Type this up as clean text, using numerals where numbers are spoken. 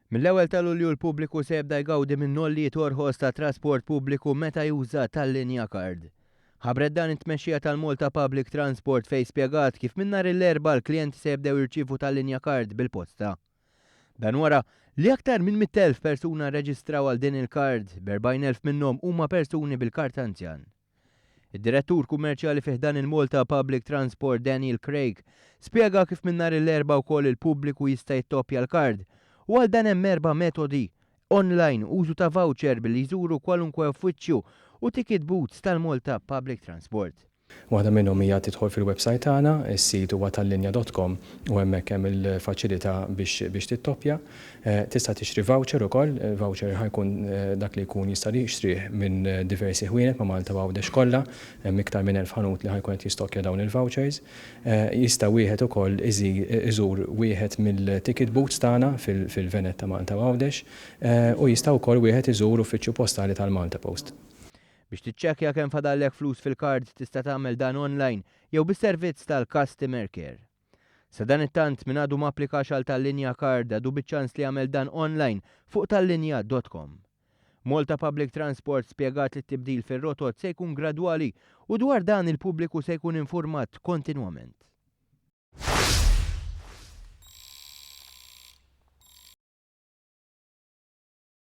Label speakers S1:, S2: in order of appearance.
S1: Mill-ewwel ta' Lulju l-pubbliku se jibda jgawdi minn nollijiet orħos ta' trasport pubbliku meta juża Tallinja Card. Ħabbret dan it-tmexxija tal-Malta Public Transport fejn spjegat kif minn nhar l-Erbgħa l-klijenti se jibdew jirċievu Tallinja Card bil-posta. Dan wara li aktar minn 100,000 persuna rreġistraw għal din il-kard, b'40,000 minnhom huma persuni bil-karta anzjan. Id-direttur kummerċjali fi ħdan il-Malta Public Transport Daniel Craig spjega kif minn nhar l-Erbgħa wkoll il-pubbliku jista' jittoppja l-kard u għal dan hemm erba' metodi: online, użu ta' voucher billi jżuru kwalunkwe uffiċċju u ticket booths tal-Malta Public Transport.
S2: Waħda minnhom hija tidħol fil-website tagħna, is-sit huwa tallinja.com u hemmhekk hemm il-faċilità biex tittoppja. Tista' tixtri voucher ukoll, voucher ħa jkun dak li jkun jista' jixtrih minn diversi ħwienet ma' Malta u Għawdex kollha, hemm iktar minn 1,000 ħanut li ħa jkun qed jistokkja dawn il-vouchers. Jista' wieħed ukoll iżur wieħed mill-ticket booths tagħna fil-venett ta' Malta u Għawdex u jista' wkoll wieħed iżur uffiċċju postali tal-Malta Post.
S1: Biex tiċċekkja kemm fadallek flus fil-kard tista' tagħmel dan online jew bis-servizz tal-Customer Care. Sadanittant min għadu ma applikax għal Tallinja Card għadu biċ-ċans li jagħmel dan online fuq tallinja.com. Malta Public Transport spjegat li t-tibdil fir-rotot se jkun gradwali u dwar dan il-pubbliku se jkun informat kontinwament.